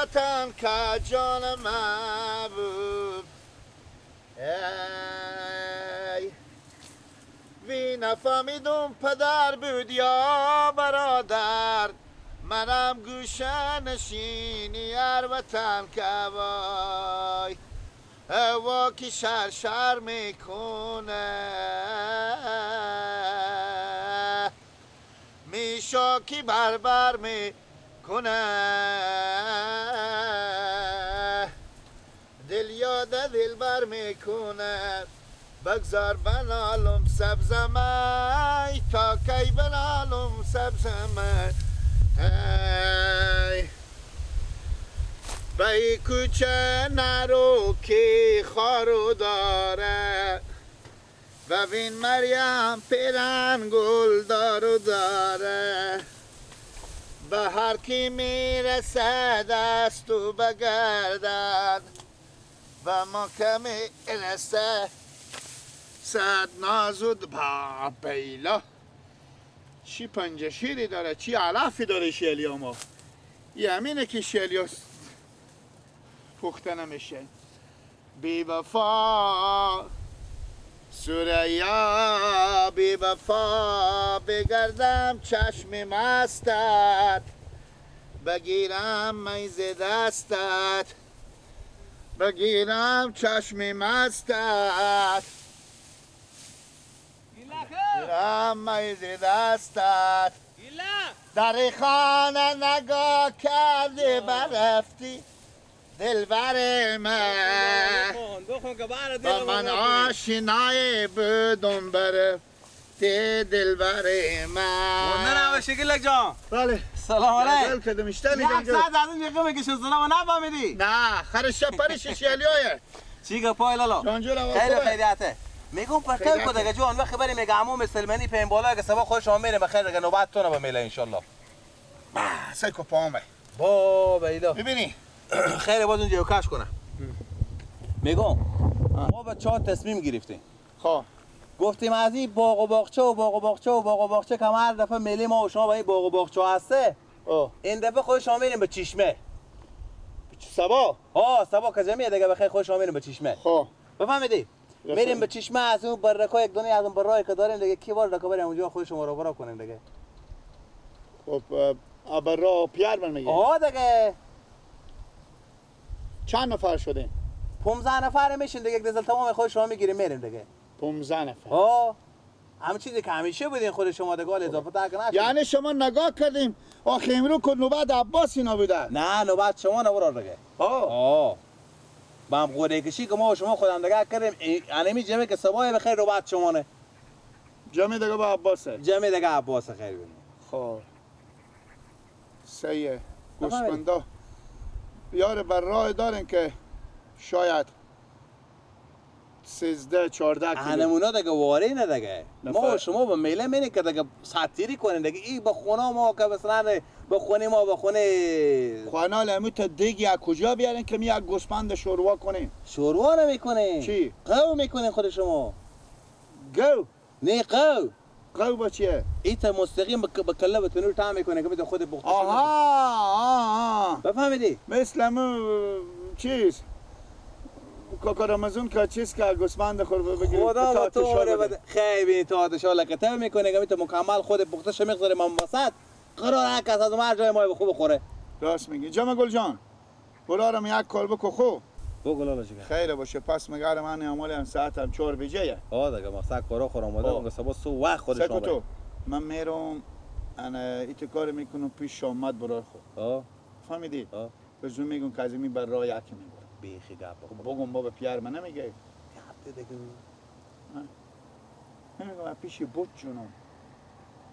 وطن که جان محبوب ای وی نفهمیدم پدر بود یا برادر منم گوشه نشینی هر وطن که وای هوا که شر شر میکنه میشا کی بربر میکنه دل یاد دل بر میکنه بگذار بنالم سبزمه تا کی بنالم سبزمه بی کوچه نرو که خارو داره ببین مریم پیرن گل دارو داره به هر کی میرسه دستو بگردد و ما که میرسه صد نازود با بیلا چی پنجشیری داره چی علفی داره شیلیا ما یه همینه که شیلیا پخته نمیشه بی وفا سریا بی وفا بگردم چشم مستت بگیرم میز دستت بگیرم چشم مستت بگیرم میز دستت در خانه نگاه کردی برفتی دلبر من با من آشنای بودم برفتی دلبر من نه شکلک جان بله سلام علیکم کردم اشتنی یک ساعت از اون یقه میکشم سلام نفهمیدی نه خرش پرش شیلیایه چی گپای لالا جان جون خیلی خیریته میگم پرتو کو دیگه جان وقت بریم میگه عمو مسلمانی پیم بالا که صبح خودش هم میریم بخیر دیگه نوبت تو به میله ان شاء الله سه کو پامه با بیلا ببینی خیلی باز اونجا کش کنم میگم ما به چهار تصمیم گرفتیم خب گفتیم از این باغ و باغچه و باغ و باغچه و باغ و باغچه که هر دفعه میله ما و شما با این باغ و باغچه هسته این دفعه خود شما میریم به چشمه صبا صبا که جمعیه دیگه بخیر خود شما میریم به چشمه خب بفهمیدی میریم به چشمه از اون برکای یک دونه از اون برای که داریم دیگه کی بار رکا بریم اونجا خود شما رو برا کنیم دیگه خب برا پیار من میگه دیگه چند نفر شدیم؟ 15 نفر میشین دیگه یک دزل تمام خود شما میگیریم میریم دیگه 15 نفر همین چیزی که همیشه بودین خود شما دیگه اضافه تر کنه یعنی شما نگاه کردیم آخه امرو که نوبت عباس اینا بوده نه نوبت شما نبرار دیگه با هم قرعه کشی که ما و شما خودم دیگه کردیم انمی جمعه که صبح بخیر نوبت شما نه جمعه دیگه با عباسه جمعه دیگه عباسه خیر بینیم خب سیه گوسفندا یار بر راه دارن که شاید 13 14 کیلو هنمونا دیگه واره نه دیگه ما و شما با میله میریم که دیگه ساتیری کنیم دیگه این با خونه ما که مثلا با خونه ما با خونه خانه لمو تا دیگه از کجا بیارن که می یک گوسفند شوروا کنیم شوروا نمیکنیم چی قو میکنیم خود شما گو نه قو قو با چیه ایت مستقیم به کله به تنور تا میکنه که خود پخته آها بفهمیدی مثل چیز کاکا رمضان که چیز که گوسفند خور بگیری خدا با تو بده خیلی تا آتشا لکته میکنه که تو مکمل خود پختش میگذاره من وسط قرار هر کس از هر جای ما خوب بخوره راست میگی جام گل جان برارم یک کار بکو خو بگو لالا جگر خیر باشه پس مگر من عمال هم ساعت هم 4 بجه دیگه ما ساعت کارا خور آماده اون صبح صبح وقت خودش تو من میرم انا ایت کار میکنم پیش آمد برار خو فهمیدی بزن میگم که از این بر راه یکی میبرم بیخی گپ بگم بابا پیار من نمیگه گپ دیگه نمیگم پیش بود جونم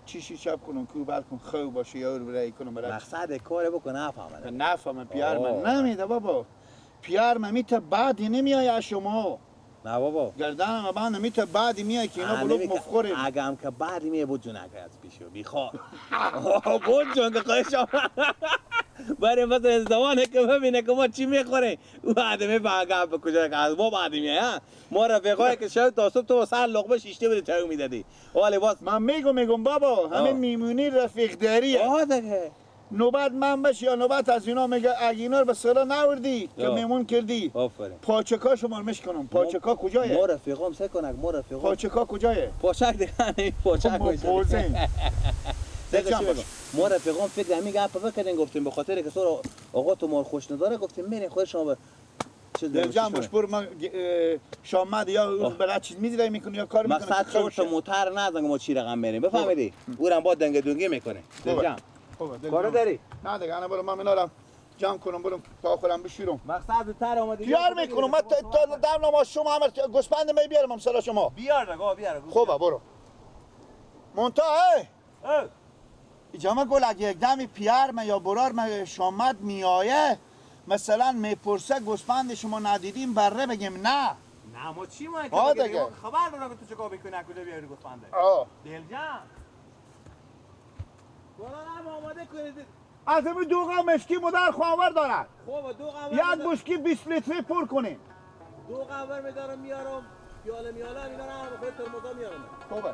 چیشی چپ کنم کو بر کن خو باشه یار برای کنم برای مقصد کار بکن نفهمه نفهمه پیار من نمیده بابا پیار من میته بعدی نمیای شما نه بابا گردن ما بند میته بعدی میای که اینا بلوک مفخوره اگه هم که بعدی میای بود جون اگه از پیشو بیخواه بود جون که خواهشم برای مثلا زمانه که ببینه که ما چی میخوریم او آدمی به به کجا که از ما بعدی میای ما رفیقای که شب تا صبح تو سر لقمه شیشته بودی تو میدادی ولی باز من میگم بابا همین میمونی رفیق داریه دیگه نوبت من بشه یا نوبت از اینا میگه اگه اینا رو به سرا نوردی که میمون کردی. آفرین. پاچکا شما رو میشکنم. پاچکا کجایه؟ ما رفیقام سه کنک ما رفیقام. پاچکا کجایه؟ پاچک دیگه نه پاچک کجایه؟ ما رفیقام فکر همین گپ بکردیم گفتیم به خاطر که سر آقا تو مال خوش نداره گفتیم میریم خود شما دل جمع باش برو من شامد یا برای چیز میذاری میکنی یا کار میکنی. مقصد چهار تا موتر نزن ما چی رقم میریم بفهمیدی؟ اورم با دنگ دونگی میکنه. دل جمع. کارو داری؟ نه دیگه انا برو من اینا جمع کنم برم تا خودم بشیرم. مقصد تر اومدی. بیار میکنم من تا دم نماز شما هم گوسفند می بیارم سرا شما. بیار دیگه بیار. خوبه برو. مونتا ای. اینجا گل اگه یک دمی پیار ما یا برار ما شامد میایه مثلا میپرسه گوسفند شما ندیدیم بره بگیم نه. نه ما چی ما که خبر دارم که تو چیکار میکنی کجا بیاری گوسفنده. دلجان بالا آماده کنید. از این دوغ مشکی مادر خواهر دارد. خوبه دوغ یک بشکی 20 لیتری پر کنیم. دوغ اول میدارم میارم پیاله میاله اینا رو هم خود ترمزا میارم. خوبه.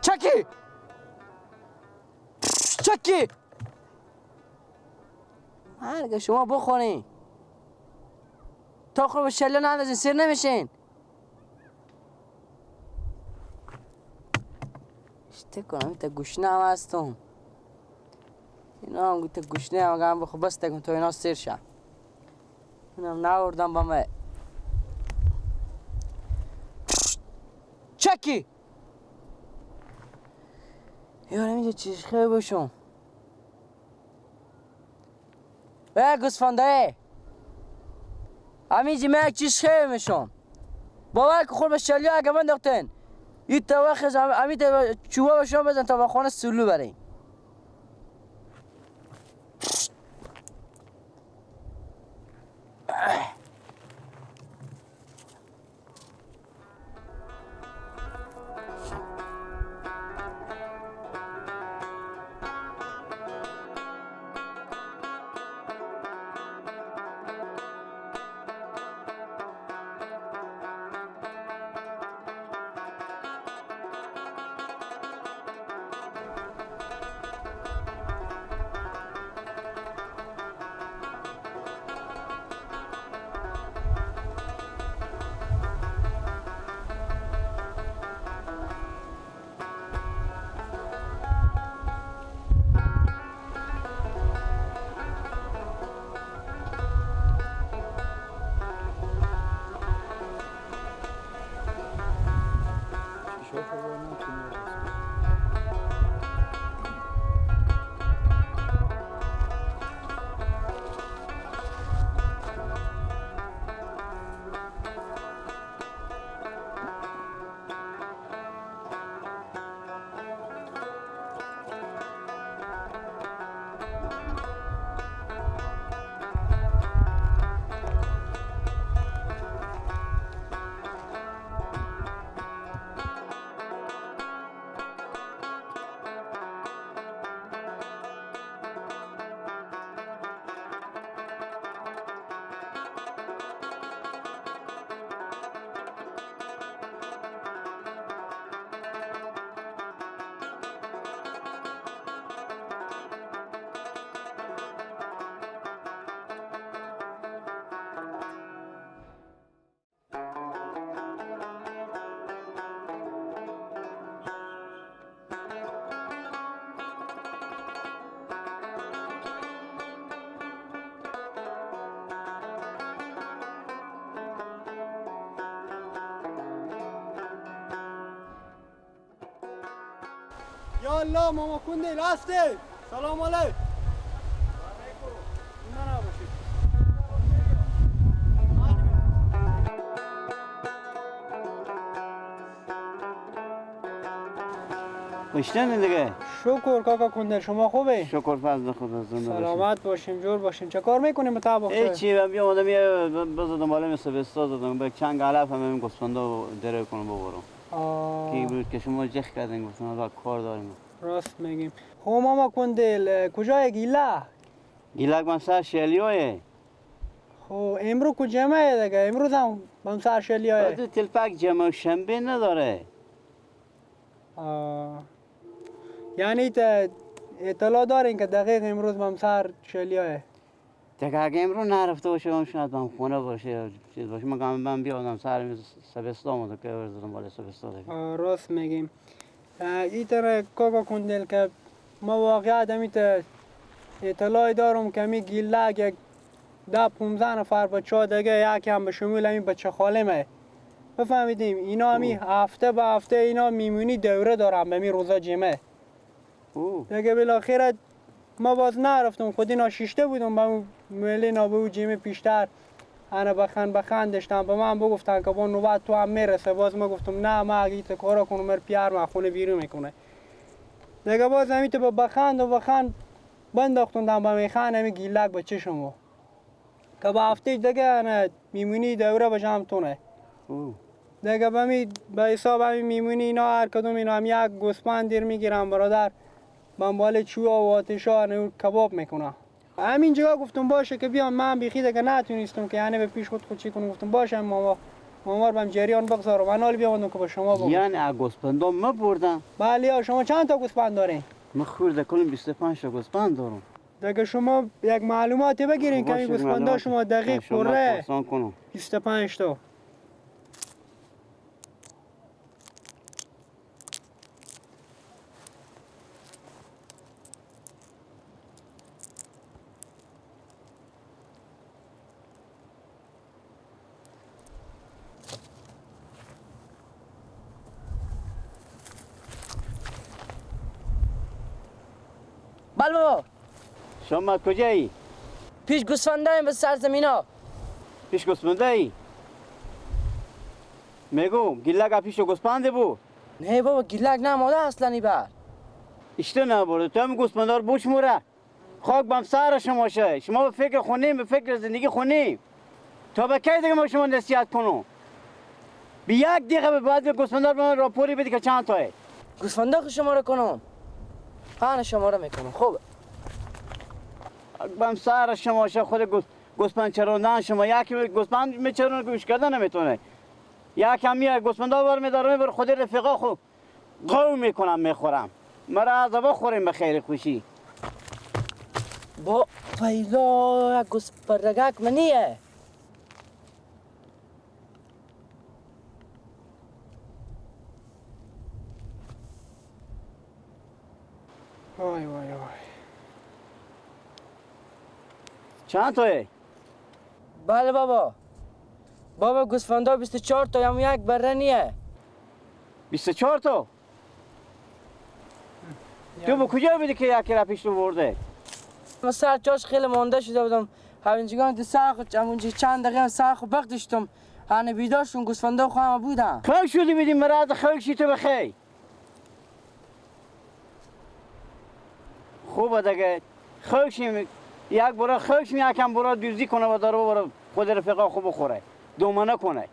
چکی چکی مرگ شما بخورین تا خور به شله نندازین سیر نمیشین. اشته کنم تا گوشنه هم هستم اینا هم گوته گوشنه هم هم بخور بس تکن تا اینا سیر شد. اینم نوردم با من. چکی یارم اینجا چیز خیلی باشم. ای گوسفنده همینجا من یک چیز خیلی میشم. باور که خور به شلی اگه من داختن این تا وقت همین تا چوبا به شما بزن تا به خانه سلو برین. یا الله ماما کندل هستی؟ سلام علیک. خوشتن دیگه. شکر کاکا کندل، شما خوبه؟ شکر فضل خدا، زنده باشین. سلامت باشیم، جور باشیم. چه کار میکنیم مطابق؟ هیچ چی، من بیام یه بزدم بالا مثل بستا زدم به چنگ علف هم این گوسفندا دره کنم ببرم. کی بود که شما جخ کردین گفتم الله کار داریم. راست میگیم. خب ماما کندل کجای گیله؟ گیله من سر شلیوه. خب امروز کو جمعه دیگه، امروز هم من سر شلیوه. تو تلپک جمعه شنبه نداره. یعنی اطلاع دارین که دقیق امروز بم سر شلیه؟ دیگه اگه امروز نرفته باشه هم شاید بم خونه باشه چیز باشه. من بیادم سر سبستا آمده که بردم بالا سبستا دیگه. راست میگیم. این طرح کاکا کندل که ما واقعا همیت اطلاع دارم که می گیلک یک 10-15 نفر بچه ها دیگه یکی هم به شمول همین بچه خالمه بفهمیدیم اینا همی هفته به هفته اینا میمونی دوره دارم به می روزا جمعه. دیگه بالاخره ما باز نرفتم، خود اینا شیشته بودم به ملی به او جمعه پیشتر انا بخند داشتم به من بگفتن که با نوبت تو هم میرسه. باز ما گفتم نه، ما اگه ایت کارا کنم مر پیار من خونه بیرون میکنه. دیگه باز همی تو با بخند و بخند بنداختوندم به میخان همی گیلک به چشمو که با هفته دیگه انا میمونی دوره به جمع تونه. دیگه به حساب همی میمونی اینا هر کدوم اینا هم یک گوسفند دیر میگیرم برادر بنبال چوها و آتشا کباب میکنه. همین جا گفتم باشه که بیام، من بیخی دیگه نتونستم که یعنی به پیش خود خود چی کنم. گفتم باشه ماما بهم جریان بگذارم من حال بیامدم که با شما بگم. یعنی از گوسفندا ما بردم؟ بله. شما چند تا گوسفند دارین؟ من خورده کلم 25 تا گوسفند دارم. دیگه شما یک معلوماتی بگیرین که این گوسفندا شما دقیق پره 25 تا. بله بابا. شما کجایی؟ پیش گوسفنداییم به سرزمینا. پیش گوسفندایی؟ میگو گیلک پیش گوسفند بود؟ نه بابا گیلک نه ماده اصلا بر. اشته نبرده تو هم گوسفندار بوش موره. خاک بم سر شما شه. شما به فکر خونیم، به فکر زندگی خونیم. تا به کی دیگه ما شما نصیحت کنم؟ به یک دقیقه به بعد گوسفندار به من راپوری بدی که چند تاه. گوسفندا شما رو کنم. خانه شما رو میکنم. خوب بم سر شما شه. خود گوسفند چروندن شما یکی گوسفند میچرونه گوش کردن نمیتونه. یکی هم میاد گوسفندا بر میداره میبره خود رفیقا خو قو میکنم میخورم. مرا عذابا خوریم به خیر خوشی. با پیلا گوسفندک منیه. وای وای وای. چند تایه؟ بله بابا. بابا گوسفندا 24 تا هم یک بره نیه. 24 تا؟ تو به کجا بودی که یکی را پیش رو برده؟ من سر چاش خیلی مانده شده بودم. همینجگاه تو سر خود همونجا چند دقیقه سر خود بخت هنه بیدار شدم گوسفندا خواهم بودم. خیلی شدی بیدیم مرا خیلی شی تو بخی. خوبه دیگه خیلی یک برا خیلی یکم برا دوزی کنه و داره برا خود رفیقا خوب بخوره دومانه کنه.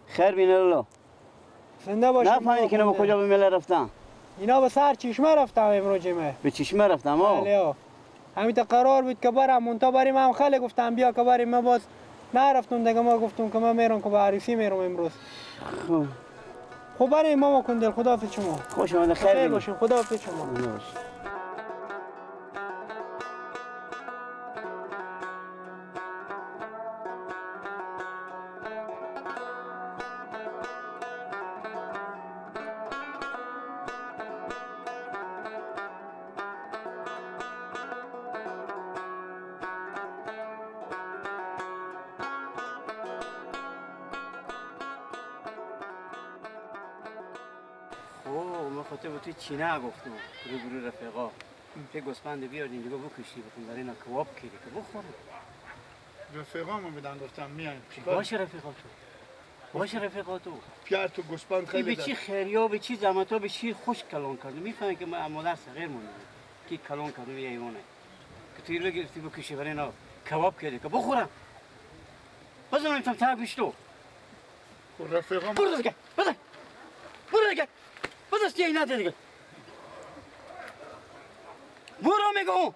خیر بینه الله. زنده باشی. نفهمیدی که اینا به کجا به میله رفتن؟ اینا به سر چشمه رفتم امروز جمعه. به چشمه رفتم آه. بله همین تا قرار بود که برم مونتا بریم هم خیلی گفتم بیا که بریم، من باز نرفتم دیگه. ما گفتم که من میرم که به عروسی میرم امروز. خب بریم ماما کندل. خداحافظ شما. خوش آمدید. خیر باشیم. خداحافظ شما. تو چینه گفتم روبرو رفیقا که گوسفند بیاردین دیگه بکشی بکن برای اینا کباب کردی که بخورم. رفیقامو میدن گفتم میایم. باشه رفیقا تو باشه رفیقاتو پیار تو گوسپند خیلی به چی خیریا به چی زحمتا به شیر خوش کلان کردم. میفهمی که ما مادر صغیر مونده که کلان کردم یه حیوانه که توی رو گرفتی بکشی برای اینا کباب کرده که بخورم. بزن نمیتونم تا گوشتو. رفیقام برو دیگه بزن. برو دیگه. بزن دیگه اینا دیگه. برو میگم.